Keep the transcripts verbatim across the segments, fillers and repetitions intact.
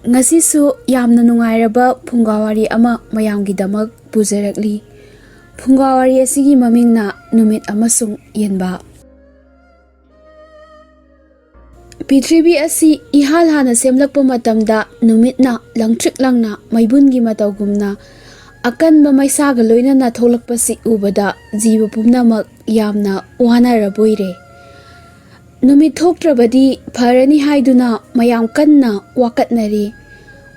ꯉꯁꯤꯁꯨ ꯌꯥꯝꯅ ꯅꯨꯡꯉꯥꯏꯔꯕ ꯐꯨꯡꯒꯥꯋꯥꯔꯤ ꯑꯃ ꯃꯌꯥꯝꯒꯤꯗꯃꯛ ꯄꯨꯖꯔꯛꯂꯤ꯫ ꯐꯨꯡꯒꯥꯋꯥꯔꯤ ꯑꯁꯤꯒꯤ ꯃꯃꯤꯡꯅ ꯅꯨꯃꯤꯠ ꯑꯃꯁꯨꯡ ꯌꯦꯟꯕꯥ꯫ ꯄ꯭ꯔꯤꯊꯤꯕꯤ ꯑꯁꯤ ꯏꯍꯥꯟ ꯍꯥꯟꯅ ꯁꯦꯝꯂꯛꯄ ꯃꯇꯝꯗ ꯅꯨꯃꯤꯠꯅ ꯂꯪꯇ꯭ꯔꯤꯛ ꯂꯪꯅ ꯃꯩꯕꯨꯟꯒꯤ ꯃꯇꯧꯒꯨꯝꯅ ꯑꯀꯟꯕ ꯃꯩꯁꯥꯒ ꯂꯣꯏꯅꯅ ꯊꯣꯛꯂꯛꯄꯁꯤ ꯎꯕꯗ ꯖꯤꯕ ꯄꯨꯝꯅꯃꯛ ꯌꯥꯝꯅ ꯋꯥꯅꯔꯕꯣꯏꯔꯦ꯫ ꯅꯨꯃꯤꯠ ꯊꯣꯛꯇ꯭ꯔꯕꯗꯤ ꯐꯔꯅꯤ ꯍꯥꯏꯗꯨꯅ ꯃꯌꯥꯝ ꯀꯟꯅ ꯋꯥꯀꯠꯅꯔꯤ꯫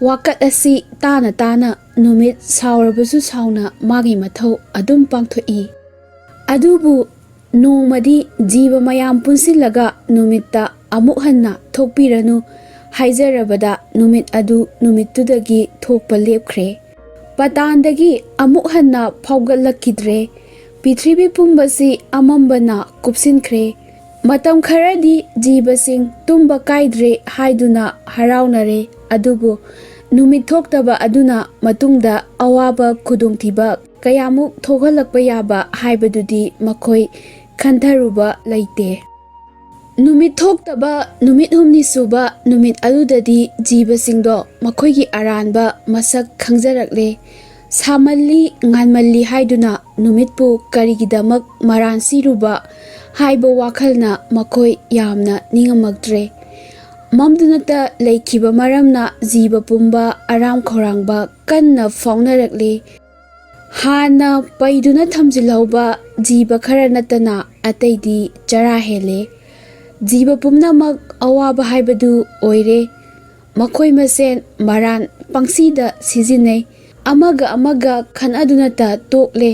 ꯋꯥꯀꯠ ꯑꯁꯤ ꯇꯥꯅ ꯇꯥꯅ ꯅꯨꯃꯤꯠ ꯁꯥꯎꯔꯕꯁꯨ ꯁꯥꯎꯅ ꯃꯥꯒꯤ ꯃꯊꯧ ꯑꯗꯨꯝ ꯄꯥꯡꯊꯣꯛꯏ꯫ ꯑꯗꯨꯕꯨ ꯅꯣꯡꯃꯗꯤ ꯖꯤꯕ ꯃꯌꯥꯝ ꯄꯨꯟꯁꯤꯜꯂꯒ ꯅꯨꯃꯤꯠꯇ ꯑꯃꯨꯛ ꯍꯟꯅ ꯊꯣꯛꯄꯤꯔꯅꯨ ꯍꯥꯏꯖꯔꯕꯗ ꯅꯨꯃꯤꯠ ꯑꯗꯨ ꯅꯨꯃꯤꯠꯇꯨꯗꯒꯤ ꯊꯣꯛꯄ ꯂꯦꯞꯈ꯭ꯔꯦ꯫ ꯄꯇꯥꯟꯗꯒꯤ ꯑꯃꯨꯛ ꯍꯟꯅ ꯐꯥꯎꯒꯠꯂꯛꯈꯤꯗ꯭ꯔꯦ꯫ ꯄ꯭ꯔꯤꯊꯤꯕꯤ ꯄꯨꯝꯕꯁꯤ ꯑꯃꯝꯕꯅ ꯀꯨꯞꯁꯤꯟꯈ꯭ꯔꯦ꯫ ꯃꯇꯝ ꯈꯔꯗꯤ ꯖꯤꯕꯁꯤꯡ ꯇꯨꯝꯕ ꯀꯥꯏꯗ꯭ꯔꯦ ꯍꯥꯏꯗꯨꯅ ꯍꯔꯥꯎꯅꯔꯦ꯫ ꯑꯗꯨꯕꯨ ꯅꯨꯃꯤꯠ ꯊꯣꯛꯇꯕ ꯑꯗꯨꯅ ꯃꯇꯨꯡꯗ ꯑꯋꯥꯕ ꯈꯨꯗꯣꯡꯊꯤꯕ ꯀꯌꯥꯃꯨꯛ ꯊꯣꯛꯍꯜꯂꯛꯄ ꯌꯥꯕ ꯍꯥꯏꯕꯗꯨꯗꯤ ꯃꯈꯣꯏ ꯈꯟꯊꯔꯨꯕ ꯂꯩꯇꯦ꯫ ꯅꯨꯃꯤꯠ ꯊꯣꯛꯇꯕ ꯅꯨꯃꯤꯠ ꯍꯨꯝꯅꯤ ꯁꯨꯕ ꯅꯨꯃꯤꯠ ꯑꯗꯨꯗꯗꯤ ꯖꯤꯕꯁꯤꯡꯗꯣ ꯃꯈꯣꯏꯒꯤ ꯑꯔꯥꯟꯕ ꯃꯁꯛ ꯈꯪꯖꯔꯛꯂꯦ꯫ ꯁꯥꯃꯜꯂꯤ, ꯉꯥꯟꯃꯜꯂꯤ ꯍꯥꯏꯗꯨꯅ ꯅꯨꯃꯤꯠꯄꯨ ꯀꯔꯤꯒꯤꯗꯃꯛ ꯃꯔꯥꯟ ꯁꯤꯔꯨꯕ ꯍꯥꯏꯕ ꯋꯥꯈꯜꯅ ꯃꯈꯣꯏ ꯌꯥꯝꯅ ꯅꯤꯡꯉꯝꯃꯛꯇ꯭ꯔꯦ꯫ ꯃꯝꯗꯨꯅꯇ ꯂꯩꯈꯤꯕ ꯃꯔꯝꯅ ꯖꯤꯕ ꯄꯨꯝꯕ ꯑꯔꯥꯝ ꯈꯧꯔꯥꯡꯕ ꯀꯟꯅ ꯐꯥꯎꯅꯔꯛꯂꯤ꯫ ꯍꯥꯟꯅ ꯄꯩꯗꯨꯅ ꯊꯝꯖꯤꯜꯍꯧꯕ ꯖꯤꯕ ꯈꯔ ꯅꯠꯇꯅ ꯑꯇꯩꯗꯤ ꯆꯔꯥ ꯍꯦꯜꯂꯦ꯫ ꯖꯤꯕ ꯄꯨꯝꯅꯃꯛ ꯑꯋꯥꯕ ꯍꯥꯏꯕꯗꯨ ꯑꯣꯏꯔꯦ꯫ ꯃꯈꯣꯏ ꯃꯁꯦꯟ ꯃꯔꯥꯟ ꯄꯪꯁꯤꯗ ꯁꯤꯖꯤꯟꯅꯩ꯫ ꯑꯃꯒ ꯑꯃꯒ ꯈꯠꯅꯗꯨꯅꯇ ꯇꯣꯛꯂꯦ꯫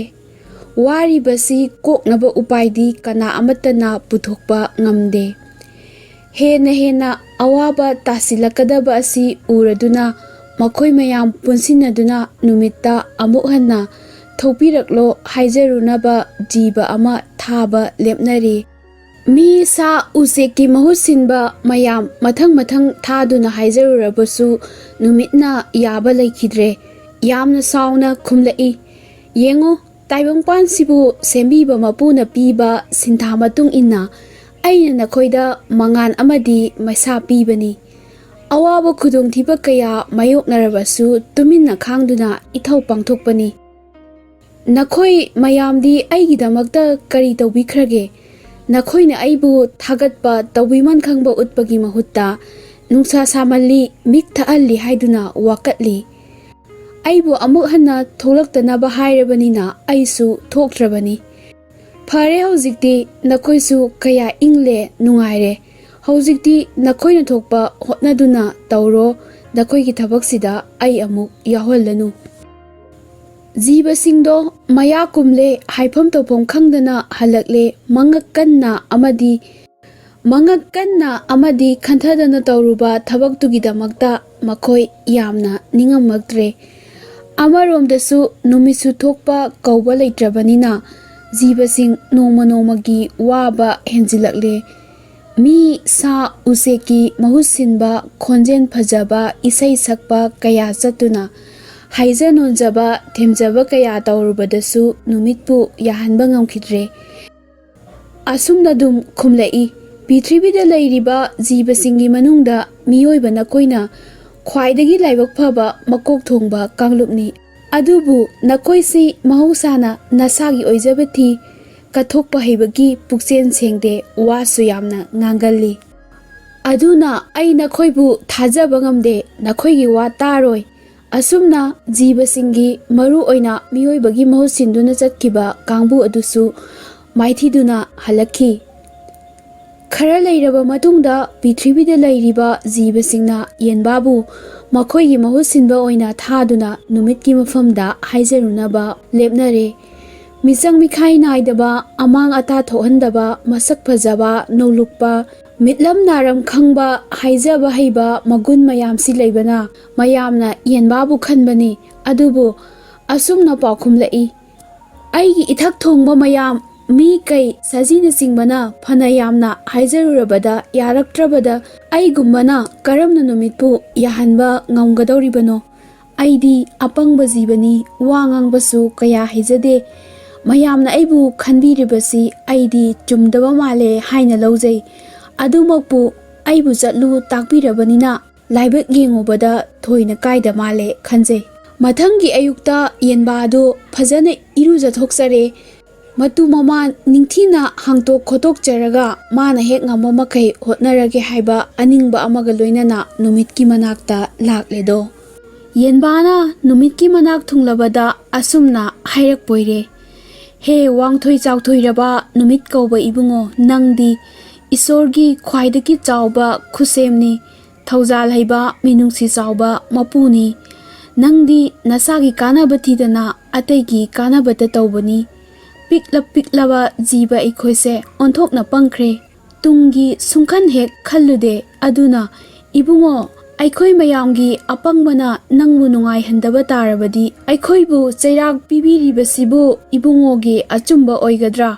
ꯋꯥꯔꯤꯕꯁꯤ ꯀꯣꯛꯅꯕ ꯎꯄꯥꯏꯗꯤ ꯀꯅꯥ ꯑꯃꯠꯇꯅ ꯄꯨꯊꯣꯛꯄ ꯉꯝꯗꯦ꯫ ꯍꯦꯟꯅ ꯍꯦꯟꯅ ꯑꯋꯥꯕ ꯇꯥꯁꯤꯜꯂꯛꯀꯗꯕ ꯑꯁꯤ ꯎꯔꯗꯨꯅ ꯃꯈꯣꯏ ꯃꯌꯥꯝ ꯄꯨꯟꯁꯤꯟꯅꯗꯨꯅ ꯅꯨꯃꯤꯠꯇ ꯑꯃꯨꯛ ꯍꯟꯅ ꯊꯣꯛꯄꯤꯔꯛꯂꯣ ꯍꯥꯏꯖꯔꯨꯅꯕ ꯖꯤꯕ ꯑꯃ ꯊꯥꯕ ꯂꯦꯞꯅꯔꯤ꯫ ꯃꯤ, ꯁꯥ, ꯎꯆꯦꯛꯀꯤ ꯃꯍꯨꯠ ꯁꯤꯟꯕ ꯃꯌꯥꯝ ꯃꯊꯪ ꯃꯊꯪ ꯊꯥꯗꯨꯅ ꯍꯥꯏꯖꯔꯨꯔꯕꯁꯨ ꯅꯨꯃꯤꯠꯅ ꯌꯥꯕ ꯂꯩꯈꯤꯗ꯭ꯔꯦ꯫ ꯌꯥꯝꯅ ꯁꯥꯎꯅ ꯈꯨꯝꯂꯛꯏ, "ꯌꯦꯡꯉꯨ, ꯇꯥꯏꯕꯪꯄꯥꯟꯁꯤꯕꯨ ꯁꯦꯝꯕꯤꯕ ꯃꯄꯨꯅ ꯄꯤꯕ ꯁꯤꯟꯊꯥ ꯃꯇꯨꯡ ꯏꯟꯅ ꯑꯩꯅ ꯅꯈꯣꯏꯗ ꯃꯉꯥꯟ ꯑꯃꯗꯤ ꯃꯩꯁꯥ ꯄꯤꯕꯅꯤ꯫ ꯑꯋꯥꯕ ꯈꯨꯗꯣꯡꯊꯤꯕ ꯀꯌꯥ ꯃꯥꯌꯣꯛꯅꯔꯕꯁꯨ ꯇꯨꯃꯤꯟꯅ ꯈꯥꯡꯗꯨꯅ ꯏꯊꯧ ꯄꯥꯡꯊꯣꯛꯄꯅꯤ꯫ ꯅꯈꯣꯏ ꯃꯌꯥꯝꯗꯤ ꯑꯩꯒꯤꯗꯃꯛꯇ ꯀꯔꯤ ꯇꯧꯕꯤꯈ꯭ꯔꯒꯦ? ꯅꯈꯣꯏꯅ ꯑꯩꯕꯨ ꯊꯥꯒꯠꯄ, ꯇꯧꯕꯤꯃꯟ ꯈꯪꯕ ꯎꯠꯄꯒꯤ ꯃꯍꯨꯠꯇ, "ꯅꯨꯡꯁꯥ ꯁꯥꯃꯜꯂꯤ, ꯃꯤꯛ ꯊꯛꯍꯜꯂꯤ" ꯍꯥꯏꯗꯨꯅ ꯋꯥꯀꯠꯂꯤ꯫ ꯑꯩꯕꯨ ꯑꯃꯨꯛ ꯍꯟꯅ ꯊꯣꯛꯂꯛꯇꯅꯕ ꯍꯥꯏꯔꯕꯅꯤꯅ ꯑꯩꯁꯨ ꯊꯣꯛꯇ꯭ꯔꯕꯅꯤ꯫ ꯐꯔꯦ, ꯍꯧꯖꯤꯛꯇꯤ ꯅꯈꯣꯏꯁꯨ ꯀꯌꯥ ꯏꯪꯂꯦ, ꯅꯨꯡꯉꯥꯏꯔꯦ꯫ ꯍꯧꯖꯤꯛꯇꯤ ꯅꯈꯣꯏꯅ ꯊꯣꯛꯄ ꯍꯣꯠꯅꯗꯨꯅ ꯇꯧꯔꯣ, ꯅꯈꯣꯏꯒꯤ ꯊꯕꯛꯁꯤꯗ ꯑꯩ ꯑꯃꯨꯛ ꯌꯥꯎꯍꯜꯂꯅꯨ꯫ ꯖꯤꯕꯁꯤꯡꯗꯣ ꯃꯌꯥ ꯀꯨꯝꯂꯦ, ꯍꯥꯏꯐꯝ ꯇꯧꯐꯝ ꯈꯪꯗꯅ ꯍꯜꯂꯛꯂꯦ꯫ ꯃꯉꯛ ꯀꯟꯅ ꯑꯃꯗꯤ, ꯃꯉꯛ ꯀꯟꯅ ꯑꯃꯗꯤ ꯈꯟꯊꯗꯅ ꯇꯧꯔꯨꯕ ꯊꯕꯛꯇꯨꯒꯤꯗꯃꯛꯇ ꯃꯈꯣꯏ ꯌꯥꯝꯅ ꯅꯤꯡꯉꯝꯃꯛꯇ꯭ꯔꯦ꯫ ꯑꯃꯔꯣꯝꯗꯁꯨ ꯅꯨꯃꯤꯠꯁꯨ ꯊꯣꯛꯄ ꯀꯧꯕ ꯂꯩꯇ꯭ꯔꯕꯅꯤꯅ ꯖꯤꯕꯁꯤꯡ ꯅꯣꯡꯃ ꯅꯣꯡꯃꯒꯤ ꯋꯥꯕ ꯍꯦꯟꯖꯤꯜꯂꯛꯂꯦ꯫ ꯃꯤ, ꯁꯥ, ꯎꯆꯦꯛꯀꯤ ꯃꯍꯨꯠ ꯁꯤꯟꯕ, ꯈꯣꯟꯖꯦꯜ ꯐꯖꯕ, ꯏꯁꯩ ꯁꯛꯄ ꯀꯌꯥ ꯆꯠꯇꯨꯅ ꯍꯥꯏꯖ ꯅꯣꯟꯖꯕ, ꯊꯦꯝꯖꯕ ꯀꯌꯥ ꯇꯧꯔꯨꯕꯗꯁꯨ ꯅꯨꯃꯤꯠꯄꯨ ꯌꯥꯍꯟꯕ ꯉꯝꯈꯤꯗ꯭ꯔꯦ꯫ ꯑꯁꯨꯝꯅ ꯑꯗꯨꯝ ꯈꯨꯝꯂꯛꯏ, "ꯄ꯭ꯔꯤꯊꯤꯕꯤꯗ ꯂꯩꯔꯤꯕ ꯖꯤꯕꯁꯤꯡꯒꯤ ꯃꯅꯨꯡꯗ ꯃꯤꯑꯣꯏꯕ ꯅꯈꯣꯏꯅ ꯈ꯭ꯋꯥꯏꯗꯒꯤ ꯂꯥꯏꯕꯛ ꯐꯕ ꯃꯀꯣꯛ ꯊꯣꯡꯕ ꯀꯥꯡꯂꯨꯞꯅꯤ꯫ ꯑꯗꯨꯕꯨ ꯅꯈꯣꯏꯁꯤ ꯃꯍꯧꯁꯥꯅ ꯅꯁꯥꯒꯤ ꯑꯣꯏꯖꯕ ꯊꯤ, ꯀꯠꯊꯣꯛꯄ ꯍꯩꯕꯒꯤ ꯄꯨꯛꯆꯦꯜ ꯁꯦꯡꯗꯦ, ꯋꯥꯁꯨ ꯌꯥꯝꯅ ꯉꯥꯡꯒꯜꯂꯤ꯫ ꯑꯗꯨꯅ ꯑꯩ ꯅꯈꯣꯏꯕꯨ ꯊꯥꯖꯕ ꯉꯝꯗꯦ, ꯅꯈꯣꯏꯒꯤ ꯋꯥ ꯇꯥꯔꯣꯏ"꯫ ꯑꯁꯨꯝꯅ ꯖꯤꯕꯁꯤꯡꯒꯤ, ꯃꯔꯨ ꯑꯣꯏꯅ ꯃꯤꯑꯣꯏꯕꯒꯤ ꯃꯍꯨꯠ ꯁꯤꯟꯗꯨꯅ ꯆꯠꯈꯤꯕ ꯀꯥꯡꯕꯨ ꯑꯗꯨꯁꯨ ꯃꯥꯏꯊꯤꯗꯨꯅ ꯍꯜꯂꯛꯈꯤ꯫ ꯈꯔ ꯂꯩꯔꯕ ꯃꯇꯨꯡꯗ ꯄ꯭ꯔꯤꯊꯤꯕꯤꯗ ꯂꯩꯔꯤꯕ ꯖꯤꯕꯁꯤꯡꯅ ꯌꯦꯟꯕꯥꯕꯨ ꯃꯈꯣꯏꯒꯤ ꯃꯍꯨꯠ ꯁꯤꯟꯕ ꯑꯣꯏꯅ ꯊꯥꯗꯨꯅ ꯅꯨꯃꯤꯠꯀꯤ ꯃꯐꯝꯗ ꯍꯥꯏꯖꯔꯨꯅꯕ ꯂꯦꯞꯅꯔꯦ꯫ ꯃꯤꯆꯪ ꯃꯤꯈꯥꯏ ꯅꯥꯏꯗꯕ, ꯑꯃꯥꯡ ꯑꯇꯥ ꯊꯣꯛꯍꯟꯗꯕ, ꯃꯁꯛ ꯐꯖꯕ, ꯅꯧꯂꯨꯛꯄ, ꯃꯤꯠꯂꯝ ꯅꯥꯔꯝ ꯈꯪꯕ, ꯍꯥꯏꯖꯕ ꯍꯩꯕ ꯃꯒꯨꯟ ꯃꯌꯥꯝꯁꯤ ꯂꯩꯕꯅ ꯃꯌꯥꯝꯅ ꯌꯦꯟꯕꯥꯕꯨ ꯈꯟꯕꯅꯤ꯫ ꯑꯗꯨꯕꯨ ꯑꯁꯨꯝꯅ ꯄꯥꯎꯈꯨꯝꯂꯛꯏ, "ꯑꯩꯒꯤ ꯏꯊꯛ ꯊꯣꯡꯕ ꯃꯌꯥꯝ, ꯃꯤ ꯀꯩ ꯁꯖꯤꯅꯆꯤꯡꯕꯅ ꯐꯅ ꯌꯥꯝꯅ ꯍꯥꯏꯖꯔꯨꯔꯕꯗ ꯌꯥꯔꯛꯇ꯭ꯔꯕꯗ ꯑꯩꯒꯨꯝꯕꯅ ꯀꯔꯝꯅ ꯅꯨꯃꯤꯠꯄꯨ ꯌꯥꯍꯟꯕ ꯉꯝꯒꯗꯧꯔꯤꯕꯅꯣ? ꯑꯩꯗꯤ ꯑꯄꯪꯕ ꯖꯤꯕꯅꯤ, ꯋꯥ ꯉꯥꯡꯕꯁꯨ ꯀꯌꯥ ꯍꯩꯖꯗꯦ꯫ ꯃꯌꯥꯝꯅ ꯑꯩꯕꯨ ꯈꯟꯕꯤꯔꯤꯕꯁꯤ ꯑꯩꯗꯤ ꯆꯨꯝꯗꯕ ꯃꯥꯜꯂꯦ ꯍꯥꯏꯅ ꯂꯧꯖꯩ꯫ ꯑꯗꯨꯃꯛꯄꯨ ꯑꯩꯕꯨ ꯆꯠꯂꯨ ꯇꯥꯛꯄꯤꯔꯕꯅꯤꯅ ꯂꯥꯏꯕꯛ ꯌꯦꯡꯉꯨꯕꯗ ꯊꯣꯏꯅ ꯀꯥꯏꯗ ꯃꯥꯜꯂꯦ ꯈꯟꯖꯩ꯫ ꯃꯊꯪꯒꯤ ꯑꯌꯨꯛꯇ ꯌꯦꯟꯕꯥ ꯑꯗꯨ ꯐꯖꯅ ꯏꯔꯨꯖꯊꯣꯛꯆꯔꯦ꯫ ꯃꯇꯨ ꯃꯃꯥꯟ ꯅꯤꯡꯊꯤꯅ ꯍꯥꯡꯇꯣꯛ ꯈꯣꯠꯇꯣꯛꯆꯔꯒ ꯃꯥꯅ ꯍꯦꯛ ꯉꯝꯕ ꯃꯈꯩ ꯍꯣꯠꯅꯔꯒꯦ ꯍꯥꯏꯕ ꯑꯅꯤꯡꯕ ꯑꯃꯒ ꯂꯣꯏꯅꯅ ꯅꯨꯃꯤꯠꯀꯤ ꯃꯅꯥꯛꯇ ꯂꯥꯛꯂꯦꯗꯣ꯫ ꯌꯦꯟꯕꯥꯅ ꯅꯨꯃꯤꯠꯀꯤ ꯃꯅꯥꯛ ꯊꯨꯡꯂꯕꯗ ꯑꯁꯨꯝꯅ ꯍꯥꯏꯔꯛꯄꯣꯏꯔꯦ, "ꯍꯦ ꯋꯥꯡꯊꯣꯏ ꯆꯥꯎꯊꯣꯏꯔꯕ ꯅꯨꯃꯤꯠ ꯀꯧꯕ ꯏꯕꯨꯡꯉꯣ, ꯅꯪꯗꯤ ꯏꯁꯣꯔꯒꯤ ꯈ꯭ꯋꯥꯏꯗꯒꯤ ꯆꯥꯎꯕ ꯈꯨꯠꯁꯦꯝꯅꯤ, ꯊꯧꯖꯥꯜ ꯍꯩꯕ ꯃꯤꯅꯨꯡꯁꯤ ꯆꯥꯎꯕ ꯃꯄꯨꯅꯤ꯫ ꯅꯪꯗꯤ ꯅꯁꯥꯒꯤ ꯀꯥꯟꯅꯕ ꯊꯤꯗꯅ ꯑꯇꯩꯒꯤ ꯀꯥꯟꯅꯕꯇ ꯇꯧꯕꯅꯤ꯫ ꯄꯤꯛꯂ ꯄꯤꯛꯂꯕ ꯖꯤꯕ ꯑꯩꯈꯣꯏꯁꯦ ꯑꯣꯟꯊꯣꯛꯅ ꯄꯪꯈ꯭ꯔꯦ꯫ ꯇꯨꯡꯒꯤ ꯁꯨꯡꯈꯟ ꯍꯦꯛ ꯈꯜꯂꯨꯗꯦ꯫ ꯑꯗꯨꯅ ꯏꯕꯨꯡꯉꯣ, ꯑꯩꯈꯣꯏ ꯃꯌꯥꯝꯒꯤ ꯑꯄꯪꯕꯅ ꯅꯪꯕꯨ ꯅꯨꯡꯉꯥꯏꯍꯟꯗꯕ ꯇꯥꯔꯕꯗꯤ ꯑꯩꯈꯣꯏꯕꯨ ꯆꯩꯔꯥꯛ ꯄꯤꯕꯤꯔꯤꯕꯁꯤꯕꯨ ꯏꯕꯨꯡꯉꯣꯒꯤ ꯑꯆꯨꯝꯕ ꯑꯣꯏꯒꯗ꯭ꯔꯥ?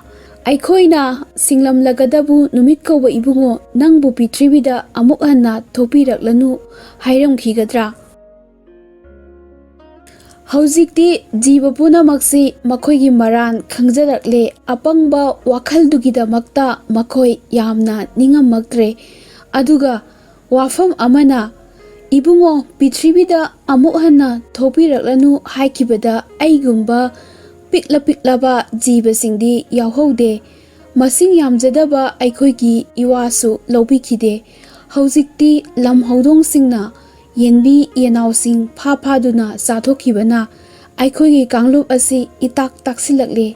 ꯑꯩꯈꯣꯏꯅ ꯁꯤꯡꯂꯝꯂꯒꯗꯕꯨ ꯅꯨꯃꯤꯠ ꯀꯧꯕ ꯏꯕꯨꯡꯉꯣ, ꯅꯪꯕꯨ ꯄ꯭ꯔꯤꯊꯤꯕꯤꯗ ꯑꯃꯨꯛ ꯍꯟꯅ ꯊꯣꯛꯄꯤꯔꯛꯂꯅꯨ ꯍꯥꯏꯔꯝꯈꯤꯒꯗ꯭ꯔꯥ?" ꯍꯧꯖꯤꯛꯇꯤ ꯖꯤꯕ ꯄꯨꯝꯅꯃꯛꯁꯤ ꯃꯈꯣꯏꯒꯤ ꯃꯔꯥꯟ ꯈꯪꯖꯔꯛꯂꯦ꯫ ꯑꯄꯪꯕ ꯋꯥꯈꯜꯗꯨꯒꯤꯗꯃꯛꯇ ꯃꯈꯣꯏ ꯌꯥꯝꯅ ꯅꯤꯡꯉꯝꯃꯛꯇ꯭ꯔꯦ꯫ ꯑꯗꯨꯒ ꯋꯥꯐꯝ ꯑꯃꯅ, ꯏꯕꯨꯡꯉꯣ, ꯄ꯭ꯔꯤꯊꯤꯕꯤꯗ ꯑꯃꯨꯛ ꯍꯟꯅ ꯊꯣꯛꯄꯤꯔꯛꯂꯅꯨ ꯍꯥꯏꯈꯤꯕꯗ ꯑꯩꯒꯨꯝꯕ ꯄꯤꯛꯂ ꯄꯤꯛꯂꯕ ꯖꯤꯕꯁꯤꯡꯗꯤ ꯌꯥꯎꯍꯧꯗꯦ꯫ ꯃꯁꯤꯡ ꯌꯥꯝꯖꯗꯕ ꯑꯩꯈꯣꯏꯒꯤ ꯏꯋꯥꯁꯨ ꯂꯧꯕꯤꯈꯤꯗꯦ꯫ ꯍꯧꯖꯤꯛꯇꯤ ꯂꯝ ꯍꯧꯗꯣꯡꯁꯤꯡꯅ ꯌꯦꯟꯕꯤ ꯌꯦꯅꯥꯎꯁꯤꯡ ꯐꯥ ꯐꯥꯗꯨꯅ ꯆꯥꯊꯣꯛꯈꯤꯕꯅ ꯑꯩꯈꯣꯏꯒꯤ ꯀꯥꯡꯂꯨꯞ ꯑꯁꯤ ꯏꯇꯥꯛ ꯇꯥꯛꯁꯤꯜꯂꯛꯂꯦ꯫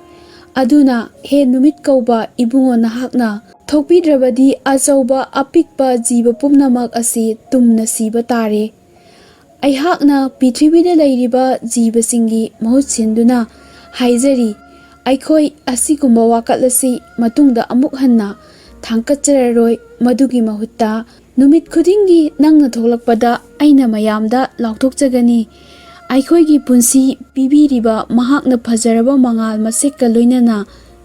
ꯑꯗꯨꯅ ꯍꯦ ꯅꯨꯃꯤꯠ ꯀꯧꯕ ꯏꯕꯨꯡꯉꯣ, ꯅꯍꯥꯛꯅ ꯊꯣꯛꯄꯤꯗ꯭ꯔꯕꯗꯤ ꯑꯆꯧꯕ ꯑꯄꯤꯛꯄ ꯖꯤꯕ ꯄꯨꯝꯅꯃꯛ ꯑꯁꯤ ꯇꯨꯝꯅ ꯁꯤꯕ ꯇꯥꯔꯦ꯫ ꯑꯩꯍꯥꯛꯅ ꯄ꯭ꯔꯤꯊꯤꯕꯤꯗ ꯂꯩꯔꯤꯕ ꯖꯤꯕꯁꯤꯡꯒꯤ ꯃꯍꯨꯠ ꯁꯤꯟꯗꯨꯅ ꯍꯥꯏꯖꯔꯤ, ꯑꯩꯈꯣꯏ ꯑꯁꯤꯒꯨꯝꯕ ꯋꯥꯀꯠ ꯑꯁꯤ ꯃꯇꯨꯡꯗ ꯑꯃꯨꯛ ꯍꯟꯅ ꯊꯥꯡꯀꯠꯆꯔꯔꯣꯏ꯫ ꯃꯗꯨꯒꯤ ꯃꯍꯨꯠꯇ ꯅꯨꯃꯤꯠ ꯈꯨꯗꯤꯡꯒꯤ ꯅꯪꯅ ꯊꯣꯛꯂꯛꯄꯗ ꯑꯩꯅ ꯃꯌꯥꯝꯗ ꯂꯥꯎꯊꯣꯛꯆꯒꯅꯤ, "ꯑꯩꯈꯣꯏꯒꯤ ꯄꯨꯟꯁꯤ ꯄꯤꯕꯤꯔꯤꯕ ꯃꯍꯥꯛꯅ ꯐꯖꯔꯕ ꯃꯉꯥꯜ ꯃꯁꯦꯛꯀ ꯂꯣꯏꯅꯅ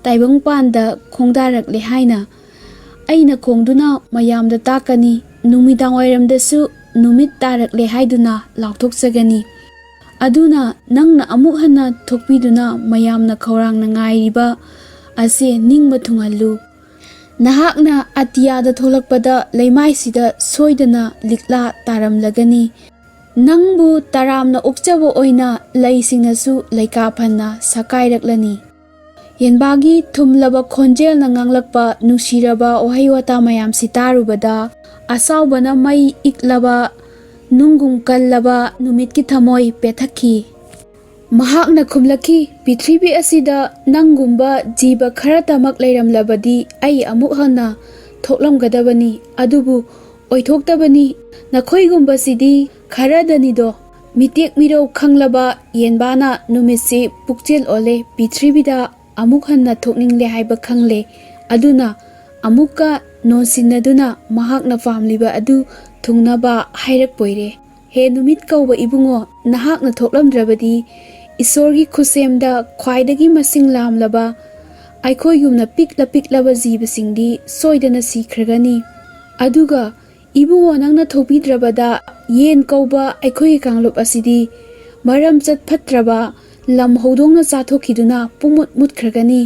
ꯇꯥꯏꯕꯪꯄꯥꯟꯗ ꯈꯣꯡꯗꯥꯔꯛꯂꯦ" ꯍꯥꯏꯅ꯫ ꯑꯩꯅ ꯈꯣꯡꯗꯨꯅ ꯃꯌꯥꯝꯗ ꯇꯥꯛꯀꯅꯤ, ꯅꯨꯃꯤꯗꯥꯡꯋꯥꯏꯔꯝꯗꯁꯨ "ꯅꯨꯃꯤꯠ ꯇꯥꯔꯛꯂꯦ" ꯍꯥꯏꯗꯨꯅ ꯂꯥꯎꯊꯣꯛꯆꯒꯅꯤ꯫ ꯑꯗꯨꯅ ꯅꯪꯅ ꯑꯃꯨꯛ ꯍꯟꯅ ꯊꯣꯛꯄꯤꯗꯨꯅ ꯃꯌꯥꯝꯅ ꯈꯧꯔꯥꯡꯅ ꯉꯥꯏꯔꯤꯕ ꯑꯁꯤ ꯅꯤꯡꯕ ꯊꯨꯡꯍꯜꯂꯨ꯫ ꯅꯍꯥꯛꯅ ꯑꯇꯤꯌꯥꯗ ꯊꯣꯛꯂꯛꯄꯗ ꯂꯩꯃꯥꯏꯁꯤꯗ ꯁꯣꯏꯗꯅ ꯂꯤꯛꯂꯥ ꯇꯥꯔꯝꯂꯒꯅꯤ꯫ ꯅꯪꯕꯨ ꯇꯔꯥꯝꯅ ꯑꯣꯛꯆꯕ ꯑꯣꯏꯅ ꯂꯩꯁꯤꯡꯅꯁꯨ ꯂꯩꯀꯥ ꯐꯟꯅ ꯁꯛꯀꯥꯏꯔꯛꯂꯅꯤ꯫ ꯌꯦꯟꯕꯥꯒꯤ ꯊꯨꯝꯂꯕ ꯈꯣꯟꯖꯦꯜꯅ ꯉꯥꯡꯂꯛꯄ ꯅꯨꯡꯁꯤꯔꯕ ꯋꯥꯍꯩ ꯋꯥꯇꯥ ꯃꯌꯥꯝꯁꯤ ꯇꯥꯔꯨꯕꯗ, ꯑꯁꯥꯎꯕꯅ ꯃꯩ ꯏꯛꯂꯕ ꯅꯨꯡꯒꯨꯝ ꯀꯜꯂꯕ ꯅꯨꯃꯤꯠꯀꯤ ꯊꯃꯣꯏ ꯄꯦꯊꯛꯈꯤ꯫ ꯃꯍꯥꯛꯅ ꯈꯨꯝꯂꯛꯈꯤ, "ꯄ꯭ꯔꯤꯊꯤꯕꯤ ꯑꯁꯤꯗ ꯅꯪꯒꯨꯝꯕ ꯖꯤꯕ ꯈꯔꯇꯃꯛ ꯂꯩꯔꯝꯂꯕꯗꯤ ꯑꯩ ꯑꯃꯨꯛ ꯍꯟꯅ ꯊꯣꯛꯂꯝꯒꯗꯕꯅꯤ, ꯑꯗꯨꯕꯨ ꯑꯣꯏꯊꯣꯛꯇꯕꯅꯤ꯫ ꯅꯈꯣꯏꯒꯨꯝꯕꯁꯤꯗꯤ ꯈꯔꯗꯅꯤꯗꯣ꯫" ꯃꯤꯇꯦꯛ ꯃꯤꯔꯧ ꯈꯪꯂꯕ ꯌꯦꯟꯕꯥꯅ ꯅꯨꯃꯤꯠꯁꯤ ꯄꯨꯛꯆꯦꯜ ꯑꯣꯜꯂꯦ, ꯄ꯭ꯔꯤꯊꯤꯕꯤꯗ ꯑꯃꯨꯛ ꯍꯟꯅ ꯊꯣꯛꯅꯤꯡꯂꯦ ꯍꯥꯏꯕ ꯈꯪꯂꯦ꯫ ꯑꯗꯨꯅ ꯑꯃꯨꯛꯀ ꯅꯣꯟꯁꯤꯟꯅꯗꯨꯅ ꯃꯍꯥꯛꯅ ꯄꯥꯝꯂꯤꯕ ꯑꯗꯨ ꯊꯨꯡꯅꯕ ꯍꯥꯏꯔꯛꯄꯣꯏꯔꯦ꯫ "ꯍꯦ ꯅꯨꯃꯤꯠ ꯀꯧꯕ ꯏꯕꯨꯡꯉꯣ, ꯅꯍꯥꯛꯅ ꯊꯣꯛꯂꯝꯗ꯭ꯔꯕꯗꯤ ꯏꯁꯣꯔꯒꯤ ꯈꯨꯠꯁꯦꯝꯗ ꯈ꯭ꯋꯥꯏꯗꯒꯤ ꯃꯁꯤꯡ ꯌꯥꯝꯂꯕ ꯑꯩꯈꯣꯏꯒꯨꯝꯅ ꯄꯤꯛꯂ ꯄꯤꯛꯂꯕ ꯖꯤꯕꯁꯤꯡꯗꯤ ꯁꯣꯏꯗꯅ ꯁꯤꯈ꯭ꯔꯒꯅꯤ꯫ ꯑꯗꯨꯒ ꯏꯕꯨꯡꯉꯣ, ꯅꯪꯅ ꯊꯣꯛꯄꯤꯗ꯭ꯔꯕꯗ ꯌꯦꯟ ꯀꯧꯕ ꯑꯩꯈꯣꯏꯒꯤ ꯀꯥꯡꯂꯨꯞ ꯑꯁꯤꯗꯤ ꯃꯔꯝꯆꯠ ꯐꯠꯇ꯭ꯔꯕ ꯂꯝ ꯍꯧꯗꯣꯡꯅ ꯆꯥꯊꯣꯛꯈꯤꯗꯨꯅ ꯄꯨꯡꯃꯨꯠ ꯃꯨꯠꯈ꯭ꯔꯒꯅꯤ꯫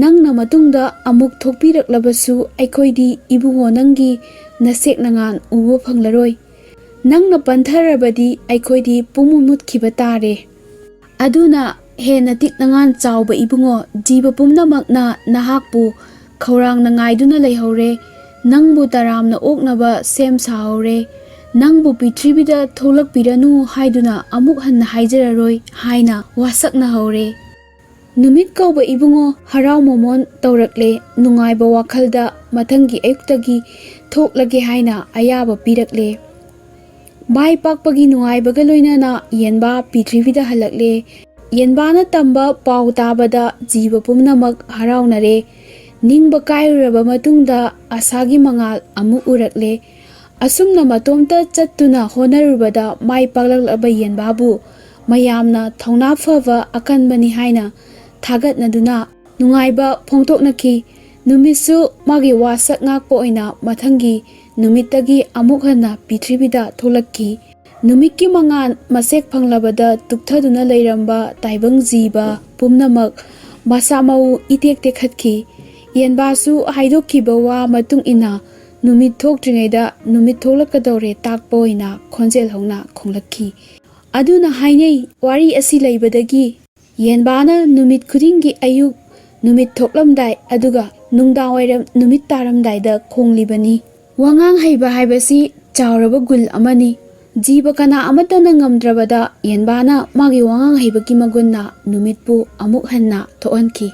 ꯅꯪꯅ ꯃꯇꯨꯡꯗ ꯑꯃꯨꯛ ꯊꯣꯛꯄꯤꯔꯛꯂꯕꯁꯨ ꯑꯩꯈꯣꯏꯗꯤ ꯏꯕꯨꯡꯉꯣ ꯅꯪꯒꯤ ꯅꯁꯦꯛ ꯅꯉꯥꯟ ꯎꯕ ꯐꯪꯂꯔꯣꯏ꯫ ꯅꯪꯅ ꯄꯟꯊꯔꯕꯗꯤ ꯑꯩꯈꯣꯏꯗꯤ ꯄꯨꯡꯃꯨꯠ ꯃꯨꯠꯈꯤꯕ ꯇꯥꯔꯦ꯫ ꯑꯗꯨꯅ ꯍꯦꯟꯅ ꯇꯤꯛ ꯅꯉꯥꯟ ꯆꯥꯎꯕ ꯏꯕꯨꯡꯉꯣ, ꯖꯤꯕ ꯄꯨꯝꯅꯃꯛꯅ ꯅꯍꯥꯛꯄꯨ ꯈꯧꯔꯥꯡꯅ ꯉꯥꯏꯗꯨꯅ ꯂꯩꯍꯧꯔꯦ꯫ ꯅꯪꯕꯨ ꯇꯔꯥꯝꯅ ꯑꯣꯛꯅꯕ ꯁꯦꯝ ꯁꯥꯍꯧꯔꯦ꯫ ꯅꯪꯕꯨ ꯄ꯭ꯔꯤꯊꯤꯕꯤꯗ ꯊꯣꯛꯂꯛꯄꯤꯔꯅꯨ ꯍꯥꯏꯗꯨꯅ ꯑꯃꯨꯛ ꯍꯟꯅ ꯍꯥꯏꯖꯔꯔꯣꯏ" ꯍꯥꯏꯅ ꯋꯥꯁꯛꯅꯍꯧꯔꯦ꯫ ꯅꯨꯃꯤꯠ ꯀꯧꯕ ꯏꯕꯨꯡꯉꯣ ꯍꯔꯥꯎ ꯃꯃꯣꯟ ꯇꯧꯔꯛꯂꯦ꯫ ꯅꯨꯡꯉꯥꯏꯕ ꯋꯥꯈꯜꯗ ꯃꯊꯪꯒꯤ ꯑꯌꯨꯛꯇꯒꯤ ꯊꯣꯛꯂꯒꯦ ꯍꯥꯏꯅ ꯑꯌꯥꯕ ꯄꯤꯔꯛꯂꯦ꯫ ꯃꯥꯏ ꯄꯥꯛꯄꯒꯤ ꯅꯨꯡꯉꯥꯏꯕꯒ ꯂꯣꯏꯅꯅ ꯌꯦꯟꯕꯥ ꯄ꯭ꯔꯤꯊꯤꯕꯤꯗ ꯍꯜꯂꯛꯂꯦ꯫ ꯌꯦꯟꯕꯥꯅ ꯇꯝꯕ ꯄꯥꯎ ꯇꯥꯕꯗ ꯖꯤꯕ ꯄꯨꯝꯅꯃꯛ ꯍꯔꯥꯎꯅꯔꯦ꯫ ꯅꯤꯡꯕ ꯀꯥꯏꯔꯨꯔꯕ ꯃꯇꯨꯡꯗ ꯑꯁꯥꯒꯤ ꯃꯉꯥꯜ ꯑꯃꯨꯛ ꯎꯔꯛꯂꯦ꯫ ꯑꯁꯨꯝꯅ ꯃꯇꯣꯝꯇ ꯆꯠꯇꯨꯅ ꯍꯣꯠꯅꯔꯨꯕꯗ ꯃꯥꯏ ꯄꯥꯛꯂꯛꯂꯕ ꯌꯦꯟꯕꯥꯕꯨ ꯃꯌꯥꯝꯅ ꯊꯧꯅꯥ ꯐꯕ ꯑꯀꯟꯕꯅꯤ ꯍꯥꯏꯅ ꯊꯥꯒꯠꯅꯗꯨꯅ ꯅꯨꯡꯉꯥꯏꯕ ꯐꯣꯡꯗꯣꯛꯅꯈꯤ꯫ ꯅꯨꯃꯤꯠꯁꯨ ꯃꯥꯒꯤ ꯋꯥꯁꯛ ꯉꯥꯛꯄ ꯑꯣꯏꯅ ꯃꯊꯪꯒꯤ ꯅꯨꯃꯤꯠꯇꯒꯤ ꯑꯃꯨꯛ ꯍꯟꯅ ꯄ꯭ꯔꯤꯊꯤꯕꯤꯗ ꯊꯣꯛꯂꯛꯈꯤ꯫ ꯅꯨꯃꯤꯠꯀꯤ ꯃꯉꯥꯜ ꯃꯁꯦꯛ ꯐꯪꯂꯕꯗ ꯇꯨꯛꯊꯗꯨꯅ ꯂꯩꯔꯝꯕ ꯇꯥꯏꯕꯪ ꯖꯤꯕ ꯄꯨꯝꯅꯃꯛ ꯃꯁꯥ ꯃꯎ ꯏꯇꯦꯛ ꯇꯦꯛꯈꯠꯈꯤ꯫ ꯌꯦꯟꯕꯥꯁꯨ ꯍꯥꯏꯗꯣꯛꯈꯤꯕ ꯋꯥ ꯃꯇꯨꯡ ꯏꯟꯅ ꯅꯨꯃꯤꯠ ꯊꯣꯛꯇ꯭ꯔꯤꯉꯩꯗ ꯅꯨꯃꯤꯠ ꯊꯣꯛꯂꯛꯀꯗꯧꯔꯦ ꯇꯥꯛꯄ ꯑꯣꯏꯅ ꯈꯣꯟꯖꯦꯜ ꯍꯧꯅ ꯈꯣꯡꯂꯛꯈꯤ꯫ ꯑꯗꯨꯅ ꯍꯥꯏꯅꯩ, ꯋꯥꯔꯤ ꯑꯁꯤ ꯂꯩꯕꯗꯒꯤ ꯌꯦꯟꯕꯥꯅ ꯅꯨꯃꯤꯠ ꯈꯨꯗꯤꯡꯒꯤ ꯑꯌꯨꯛ ꯅꯨꯃꯤꯠ ꯊꯣꯛꯂꯝꯗꯥꯏ ꯑꯗꯨꯒ ꯅꯨꯡꯗꯥꯡꯋꯥꯏꯔꯝ ꯅꯨꯃꯤꯠ ꯇꯥꯔꯝꯗꯥꯏꯗ ꯈꯣꯡꯂꯤꯕꯅꯤ꯫ ꯋꯥꯉꯥꯡ ꯍꯩꯕ ꯍꯥꯏꯕꯁꯤ ꯆꯥꯎꯔꯕ ꯒꯨꯜ ꯑꯃꯅꯤ꯫ ꯖꯤꯕ ꯀꯅꯥ ꯑꯃꯠꯇꯅ ꯉꯝꯗ꯭ꯔꯕꯗ ꯌꯦꯟꯕꯥꯅ ꯃꯥꯒꯤ ꯋꯥꯉꯥꯡ ꯍꯩꯕꯒꯤ ꯃꯒꯨꯟꯅ ꯅꯨꯃꯤꯠꯄꯨ ꯑꯃꯨꯛ ꯍꯟꯅ ꯊꯣꯛꯍꯟꯈꯤ꯫